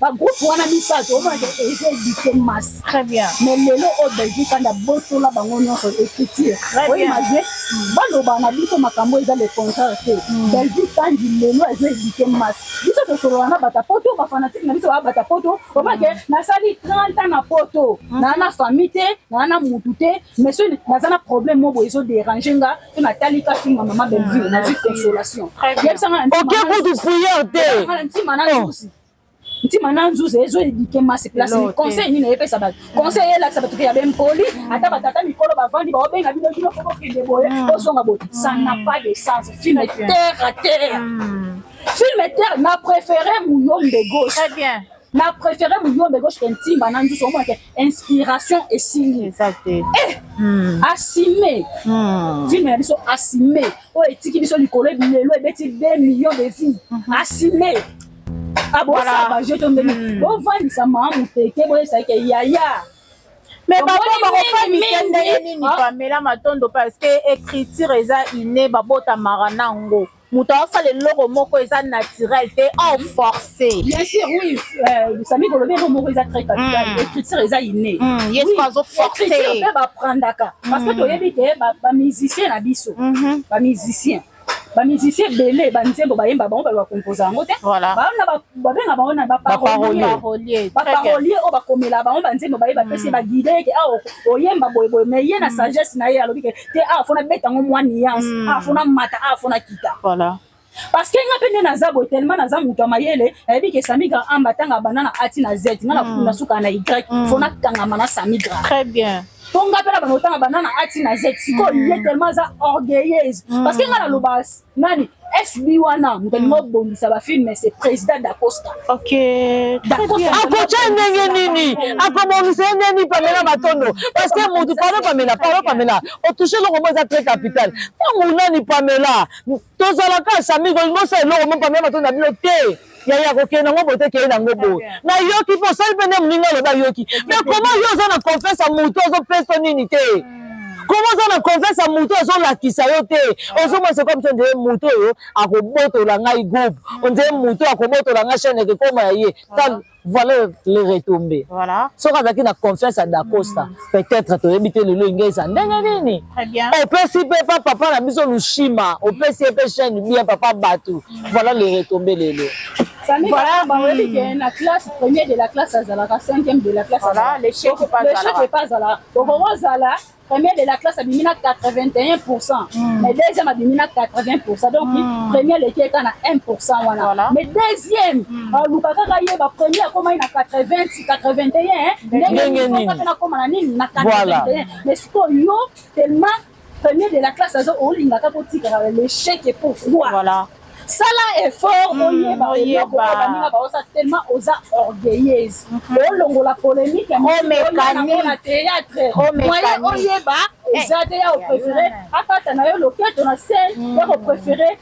ba groupe wana misato omona ke eza éduqué masse très bien mais lelo oyo Belgique kanda botola bango nyonso écriture oimagine baloba na biso makambo eza le contraire te hmm. Belgique kandi lelo azo éduqué masse biso tosolola na bata poto bafanatike na biso baa bata poto omake hmm. nasali 30 ans na poto hmm. naa na famille te naa na mutu te mais soki naza na problème moko boye ezo dérange nga to natali ka film ya mama Bellevue nazwi consolation yebisanga oke kutu prière te ntima na nzuzi ntima na nzuzi ezo éduquer masse place conseil nini eyepesa bato conseil eyelakisa bato ke ya bempoli ata batata mikolo bavandi baobenga bino bino fo bokende boye bozonga boye ça n'a pas de sens film terre à terre film terre na préféré muyombe gauche très bien na préféré muyombe gauche ke ntimba na nzuzi omona ke inspiration esili eza te eh, mm. asime mm. film na biso asime oyo etiki biso likolo lelo ebeti 2 millions de vie mm -hmm. asime abosala baje to ndenge mm. bovandisa maa moteke boyebisa ke yaya mais bango bakofandisa ndenge nini ah. Pamela Matondo parce que écriture eza inné babotamaka nango moto aosala eloko moko eza naturel te au mhm. forcé bien sûr oui euh, sami kolobi eloko moko eza très capital mm. écriture eza inné mm, ye siko azo forcé mpe baprendaka parce que mm. toyebi te bamusicien na biso mhm. bamusicien. Bamusicien ebele, banzembo bayemba, bango bato bakompoza yango te. Babenga bango na baparolier, baparolier oyo bakomela bango banzembo, baye bapesi baguide ke awa oyemba boyeboye, mais ye na sagesse na ye alobi ke te, awa fona beta yango mwa nuance, awa fona mata, awa fona kita. Parce que nga mpe nde naza boye, tellement naza moto ya mayele, nayebi ke Samigra amba ntanga banda na ati na Z, nga nasukaka na Y, fo nakangama na Samigra. Très bien. Mpo nga mpe na banda otanga banda na ati na Z. Sikoyo ye tellement aza orgueilleuse, parce que nga naloba nani SB wana, moto alingi obongisa bafilm, c'est président Dacosta. Akotya ndenge nini? Akobongisa ye ndenge nini, Pamela Matondo? Parce que motu, pardon Pamela, pardon Pamela, otouche eloko mo eza très capital. Ntango nani, Pamela, tozalaka sami kolingi osala eloko mo, Pamela Matondo, na bino te, yaya kokende nango boye te, keye nango boye. Nayoki mpo osali mpe nde moninga alobi ayoki, mais comment yo oza na confiance ya motu azopesa nini te? Comment oza na confiance ya motu azolakisa yo te? Ozomona c'est comme on dirait motu oyo akobotola ngai groupe, on dirait motu akobotola ngai chaîne, ekekoma ya ye. Voilà les retombées. Soki azalaki na confiance ya Dacosta, peut-être toyebi te lelo inge eza ndenge nini. Opesi mpe pa papa na biso Lushima, opesi ye mpe chaîne bien, papa bato. Voilà les retombées lelo. Voilà, bayebi ke na classe, premier de la classe azalaka, cinquième de la classe. Voilà, l'échec epa azalaka. Okokozala premier de la classe, abimi na 81, mais deuxième abimi na 80. Donc premier leki eka na 1 wana, mais deuxième aluka kaka yeba premier akomai na 80, 81 ndenge nini, nakoma na nini, na 81. Mais sikoyo yo, tellement premier de la classe aza, olinga kaka otikaka l'échec. Et pourquoi? Sala effort oyeba eloko oyo baninga baosa. Tellement oza orgueilleuse, olongola polémique ya na théâtre, moyen oyeba eza te. Ya opréféré akata na yo loketo na scène, ya kopréféré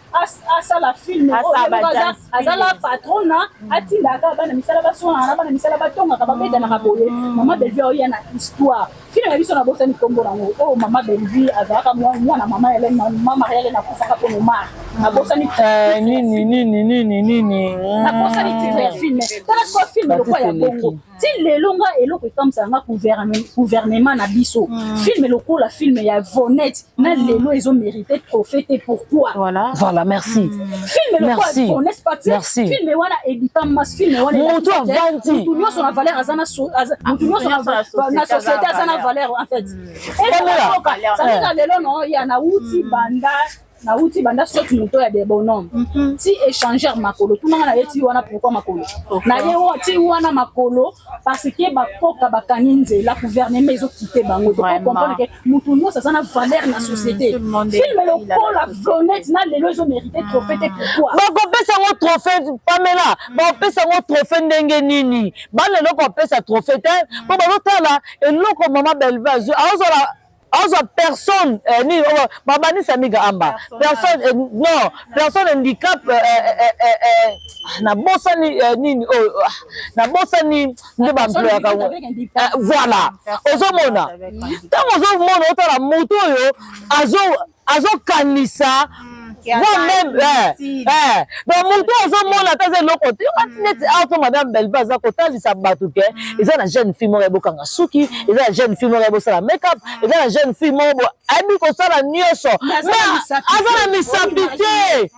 asala film, aza la patrona, atindaka bana misala baswanaka na bana misala, batongaka, babetanaka boye. Mama Bellevue oya na histoire film ya biso, nabosani nkombo nango, oyo mama Bellevue azalaka mwana mama Helene, mama Marie Helene akufaka mpo Omar, nabosani. Nini nini nini nini? Nabosani titre ya film. Tala sikoyo, film lokwa ya bongo ti lelo, nga eloko etambwisaka nga, gouvernement na biso, film lokola film ya Vonet na lelo ezomérite trophée te, pourquoi? Voilà, merci. Film lokola Vonet, parce que film wana éduquant masse, film wana moto avandi. Motu nyonso na valeur aza na, motu nyonso na société aza na valeur en fait. Sanika lelo no ya nauti banda, nauti banda soki moto ya de bonhomme ti échangeur makolo, tunanga na ye ti wana pourquoi makolo na ye ti wana makolo, parce que bakoka bakangi nzela, gouvernement ezokite bango. Comprendre ke motu nyonso aza na valeur na société. Film lokola Vonet na lelo ezomérite trophée te, pourquoi? Bakopesa yango trophée, Pamela, bakopesa yango trophée ndenge nini? Bana eloko bapesa trophée te, mpo bazotala eloko mama Belve azwi, azozala, azwa personne nini, babanisa miga amba personne, non, personne handicap, nabosani nini oyo, nabosani nde baemployaka. Voilà, ozomona, ntango ozomona, otala motu oyo azokanisa moi-même, donc motu azomona ata aza eloko te neti awa to madame Belve aza kotalisa bato ke eza na jeune fille moko ebokanga suki, eza na jeune fille moko ebosala make-up, eza na jeune fille moko bo ayebi kosala nyonso, mais aza na misapi te.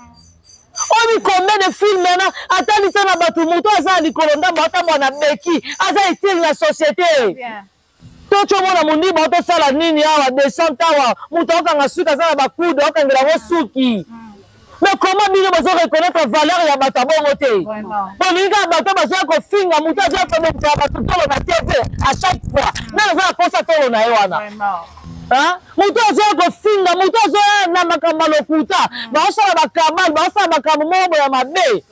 Oyo combien de film wana atalisa na bato, moto aza na likolo ndambo, atambola na beki, aza utile na société. Toti omona mondiba otosala nini awa, descente awa, moto akokanga suki, aza na bakude, akokangela yango suki. Mais comment bino bozo reconnaître valeur ya bato ya bongo te? Bolingi kaka bato bazoya kofinga moto, azoya kobetela bato tolo na TV à chaque fois. Nani aza na posa tolo na ye wana? Moto azoya kofinga moto, azoya na makambo ya lokuta, baosala bakabale, baosala makambo moko boya mabe.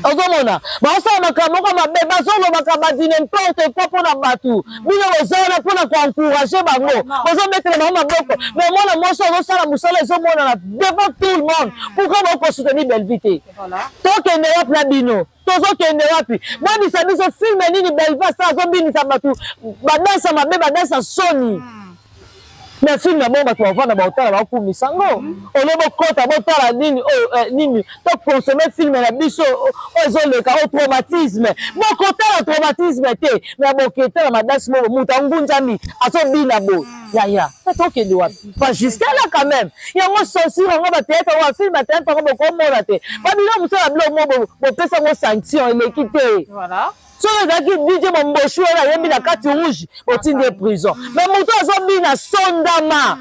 Ozomona baosala makambo moko mabe, bazolobaka badi n'importe quoi mpona bato. Bino boza wana mpona koencourage bango, bozobetela bango maboko, mais mwana mwasi azosala mosala ezomonana devant tout le monde. Pourquoi bokosoutenir Bellevue te? Tokende wapi na bino? Tozokende wapi? Bwebisa biso film nini Bellevue asala azobinisa bato badansa mabe, badansa soni? Mais film na bongo, bato bavanda, baotala, baokumisa ngo. Ole bokota botala nini oyo, nini tokonsome film na biso oyo ezoleka oyo traumatisme. Bokotala traumatisme te, mais boketala madansi moko, moto angunzami, azobina boye. Yaya, tokende wapi? Pas jusqu'à là quand même. Yango censure yango ba théâtre yango ba film ba théâtre yango bokomona te. Ba biloko mosusu na biloko mo bopesa yango sanction eleki te. Voilà. Soki ezalaki DJ Momboshi wana ayembi na kati rouge, botindi ye prison. Mais moto azobina sondama.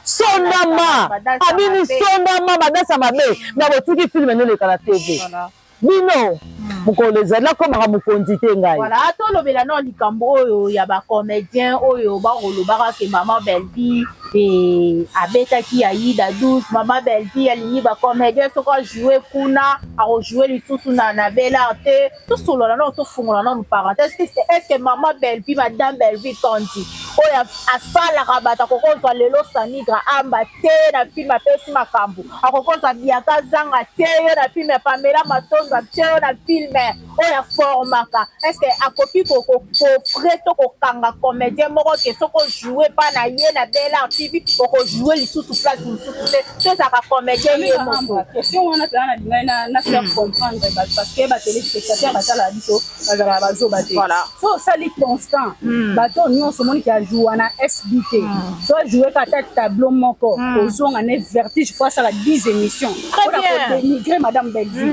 Sondama. Abini sondama badasa mabe. Na botiki film neleka na TV. Voilà. Bino mokolo ezali nakomaka mokonzi te ngai. Voilà, tolobela no likambo oyo ya ba comédien oyo bakolobaka ke mama Bellevue e abetaki Aida 12. Mama Bellevue alingi ba comédien soki ajoue kuna akojoue lisusu na na Bel'Art te. Tosolola nano, tofungola nano parenthèse. Est ce que mama Bellevue, madame Bellevue Kandi oyo asalaka bato, akokozwa lelo Sanigra amba te na film apesi makambo, akokozwa Biaka Zanga te yo na film ya Pamela Matondo atie yo na film oyo aformaka, est ce que akoki kofre to kokanga comédien moko ke soki ojoue pa na ye na Bel'Art TV okojoue lisusu place mosusu te, to ezalaka comédien ye moko? Question wana mpenza na lingai na faire comprendre bato, parce que ba téléspectateur batalaka biso, bazalaka bazoba te. So osali constant, bato nyonso omoniki ajoua na SB te, so ajoue ka ata tableau moko, ozonga ne vertige, fo asala 10 émissions mpona kodénigrer madame Bellevue.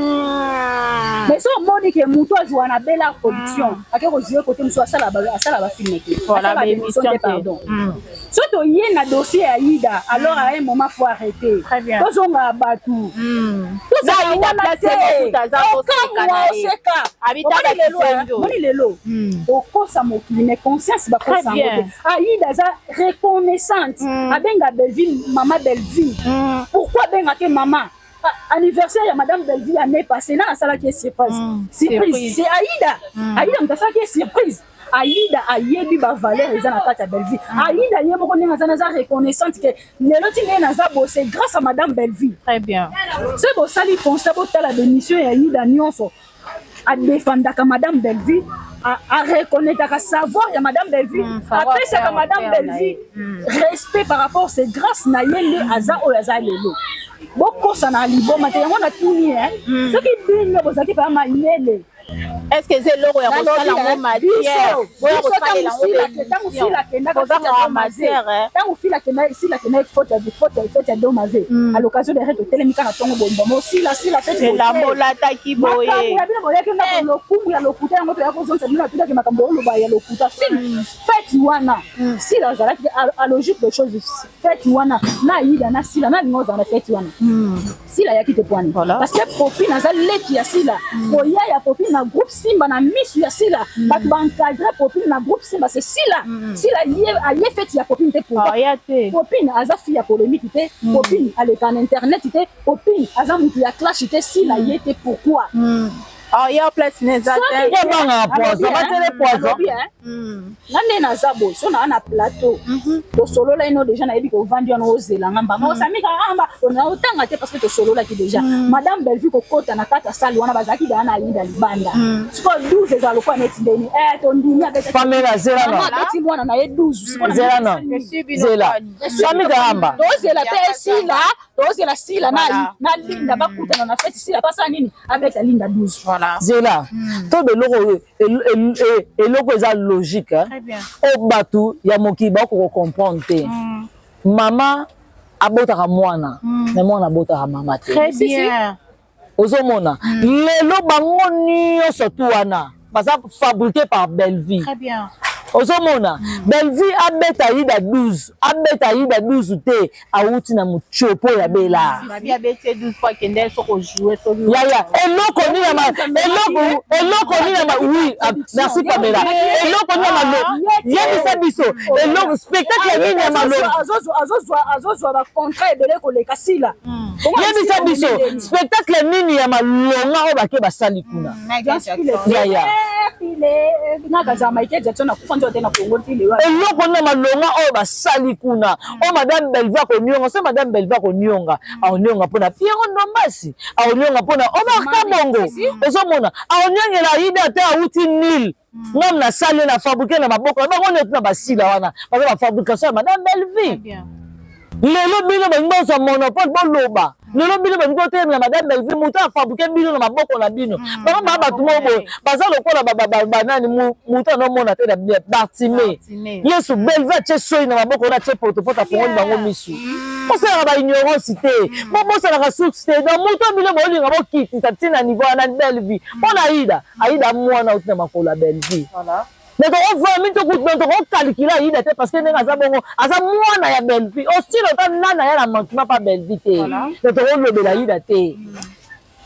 Mais so omoni ke moto ajoua na Bel'Art Production ake kojoue kote mosusu, asala bafilm te, asala baémission te, pardon. So toye na dossier ya Ida, alors à un moment faut arrêter, tozonga bato. Oseka moni lelo okosa mokili, mais conscience bakosa yango te. Aida aza reconnaissante, abenga Bellevue mama Bellevue. Pourquoi abengake mama? Anniversaire ya madame Bellevue année passée, na asalaki ye surprise. Surprise, c'est Aida. Aida moto asalaki ye surprise. Aida ayebi bavaleur eza na kati ya Bellevue. Aida ye moko ndenge aza, naza reconnaissante ke lelo ti ndenge naza bo, c'est grâce à madame Bellevue. Très bien. So bosali constat, botala bémission ya Aida nyonso, adefendaka madame Bellevue, areconnaîtraka savoir ya madame Bellevue, apesaka madame Bellevue respect par rapport, c'est grâce na ye nde aza oyo aza lelo. Bokosana na liboma te. Yango natuni, soki bino bozalaki mpenza mayele, Est ce que eza eloko ya kosala yango matière oya kosalela yango? Kozanga matière. Ntango fila akendaki fête ya Domaze, à l'occasion de rete otelemi kaka ntongo bombamo sila sila fête. Elamba olataki boye. Makambo ya bino boyaki ndako, lokumu ya lokuta, yango toya kozongisa bino. Natundaki makambo oloba ya lokuta. Fête wana sila azalaki, à logique de choses, fête wana na Aida na sila nalinga ozala na fête wana, sila ayaki te pwani, parce que Popine aza leki ya sila. Koya ya Popine na groupe Simba, na misu ya sila, bato baencadre Popine na groupe Simba, c'est sila. Sila ye aye fête ya Popine te. Pourquoi? Popine aza fille ya polémique te, Popine aleka na internet te, Popine aza mutu ya clash te. Sila ye te, pourquoi? Oh, ya place na eza te. Bangaka poison, batele poison. Nga nde naza boye, so naa na plateau, tosolola ino déjà, nayebi kovandi wana, ozelanga mbama osamika amba otanga te, parce que tosololaki déjà. Madame Bellevue kokota na kati ya salle wana, bazalaki deya na Aida libanda. Sikoyo 12 ezala lokola neti ndeni tondimi. Pamela, zela na abeti mwana na ye 12. Zela na zela, Samika amba. Tozela mpe esila, tozela sila na Linda bakutana na fête. Sila basala nini? Abeta Linda 12. Zela to beloko, eloko eza logique oyo bato ya mokili bakoka comprendre te. Mama abotaka mwana, mais mwana abotaka mama te. Ozomona lelo bango nyonso tu wana baza fabriqué par Bellevue. Ozomona Bellevue abeta Aida 12, abeta Aida 12 te, awuti na motiopo ya Bela. Yaya, eloko nini, eloko nini? Oui, merci Pamela. Eloko nini ya malo? Yebisa biso eloko, spectacle nini ya malo? Azozwa bacontrat ebele koleka sila. Yebisa biso spectacle nini ya malonga oyo bake basali kuna, yaya. Nakazala Michael Jackson akufa nzoto te na Congo ti lelo. Eloko nini ya malonga oyo basali kuna oyo madame Bellevue akonionga? So madame Bellevue akonionga, akonionga mpona Piero Ndombasi, akonionga mpona Omar Kabongo, ozomona aoniongela Aida te, awuti nil. Ngam nasali na fabriqué na maboko na bango neti na basila wana baza bafabrication ya madame Bellevue. Lelo bino balingi bozwa monopole, boloba. Lelo bino bolingi botelemela madame Bellevue, moto afabrike bino na maboko na bino. Bango baa bato moko boye baza lokola banani, moto anomona te na Bartime. Yesu Bellevue atie soyi na maboko na atie potopoto, afongoli bango misu. Bosalaka ba ignorance te, bosalaka source te. Donc moto bino bolinga bokitisa ntina niveau wana Bellevue mpo na Aida. Aida mwana auti na makolo ya Bellevue. Mais tokovami tokokalikile Aida te, parce que ndenge aza bongo, aza mwana ya Bellevue. Osila ota nana ya na manquement pa Bellevue te, donc tokolobela Aida te.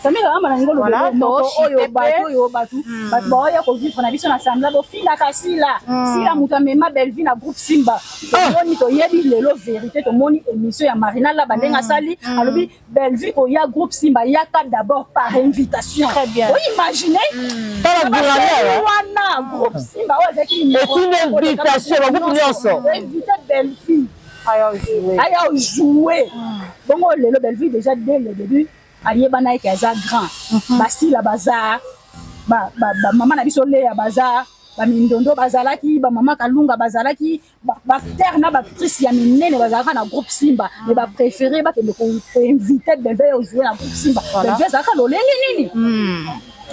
Samira amba na ngo lobela moko oyo bato oyo bato bato baoya kovivre na biso na sambla, bofingaka Sila. Sila moto amema Bellevue na groupe Simba. Tomoni, toyebi lelo vérité, tomoni émission ya Marina Laba ndenge asali, alobi Bellevue koya groupe Simba, yaka d'abord par invitation. Très bien. Oimagine Tala gouverneur wana, groupe Simba oyo azalaki etindi invitation bagroupe nyonso. Invité Bellevue aya jouer. Bongo lelo Bellevue déjà dès le début ayebana eke aza grand. Basila baza, bamama na biso Leya baza, bamindondo bazalaki, bamama Kalunga bazalaki, baacteur na baactrice ya minene bazalaka na groupe Simba, mais bapréféré bakende koinvite Bellevue oyo jouer na groupe Simba. Bellevue azalaka lolenge nini?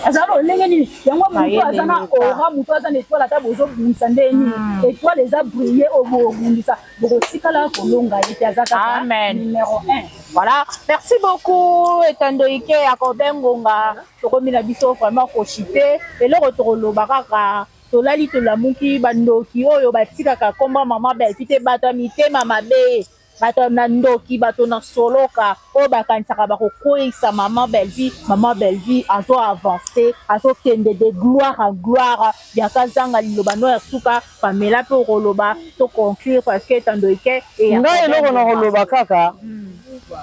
Azala lolenge nini? Yango moto aza na aura, moto aza na étoile, ata bozobundisa nde nini, étoile eza brille oyo bobundisa, bokotikala kolonga ye te, aza kaka numéro 1. Voilà, merci beaucoup. Etandoike ya kobengonga, tokomi na biso vraiment koshite. Eloko tokoloba kaka, tolali tolamuki, bandoki oyo batikaka komba mama Bellevue te, bato ya mitema mabe, bato na ndoki, bato na soloka oyo bakanisaka bakokweyisa mama Bellevue. Mama Bellevue azo avance, azokende de gloire en gloire. Biaka zanga liloba no ya suka, Pamela mpe okoloba to conclure, parce que etandoike. Ngai eloko na koloba kaka,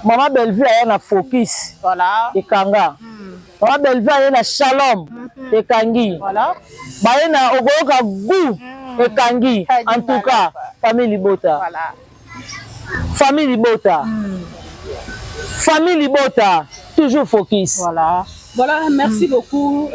mama Bellevue aya na focus, ekanga. Mama Bellevue aye na shalom, ekangi. Baye na okoyoka goût, ekangi. En tout cas, famille libota, famille libota, famille libota, toujours focus. Voilà. Voilà, merci beaucoup.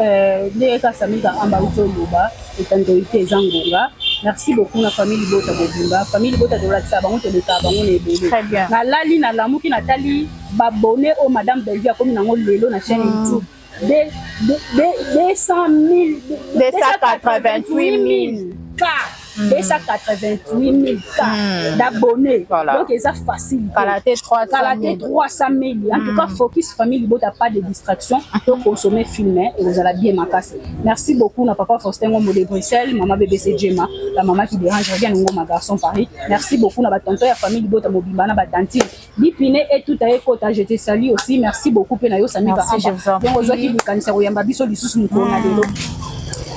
Ndenge kaka Samika amba uti oloba, etandoyi te, eza ngonga. Merci beaucoup na famille libota bobimba. Famille libota, tolakisa bango, tolekaka bango na ebele. Très bien. Nalali, nalamuki, natali babone oyo madame Bellevue akomi nango lelo na chaîne YouTube, 200 000, 288 000 K, 288 000 K d'abonnés. Voilà. Donc eza facile. Kala te 300 Kala te 000. 300 000. En tout cas, focus famille libota, pas de distraction, to consommer film et ozala bien makasi. Merci beaucoup na papa Faustin Ngombo de Bruxelles, maman BBC Jema, la maman qui dérange rien, Ngoma garçon Paris. Merci beaucoup na batonton ya famille libota mobimba, na batantine Bipine et tout à ekota, je te salue aussi. Merci beaucoup pe na yo Samika. Merci, je vous en Donc ozwaki prie. likanisa koyamba biso lisusu mokolo na lelo.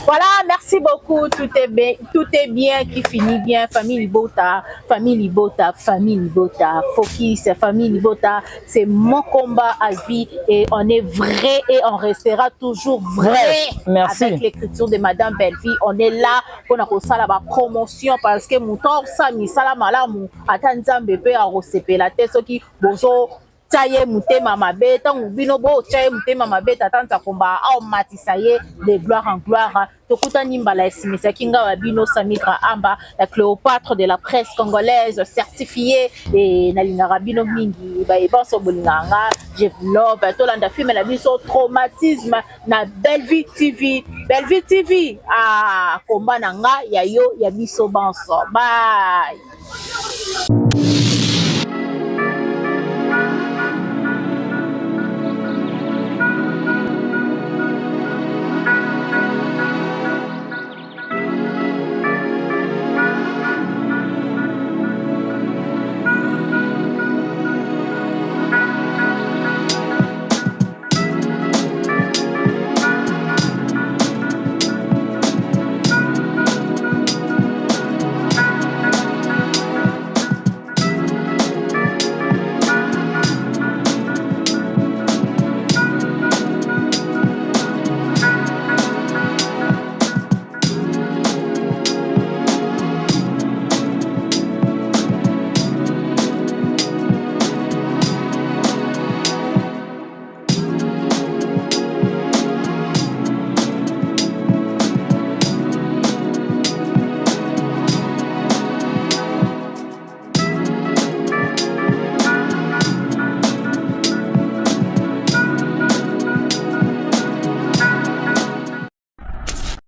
Voilà, merci beaucoup. Tout est bien, tout est bien qui finit bien. Famille Libota, famille Libota, famille Libota, focus, famille Libota, c'est mon combat à vie et on est vrai et on restera toujours vrai. Vrai. Merci. Avec l'écriture de Madame Bellevue, on est là pour la ba promotion, parce que moto sa misala malamu, ata Nzambe pe akosepela te soki bozo tia ye motema mabe. Ntango bino botia ye motema mabe, tata Nzakomba aomatisa ye de gloire en gloire. Tokutani mbala esimisaki nga wa bino Samigra Amba, la Cléopâtre de la presse congolaise certifiée, e nalingaka bino mingi, bayebanso bolingaka nga, je vous love. Tolanda film na biso Traumatisme na Bellevue TV. Bellevue TV, ah, komba na nga ya yo ya biso banso. Bye.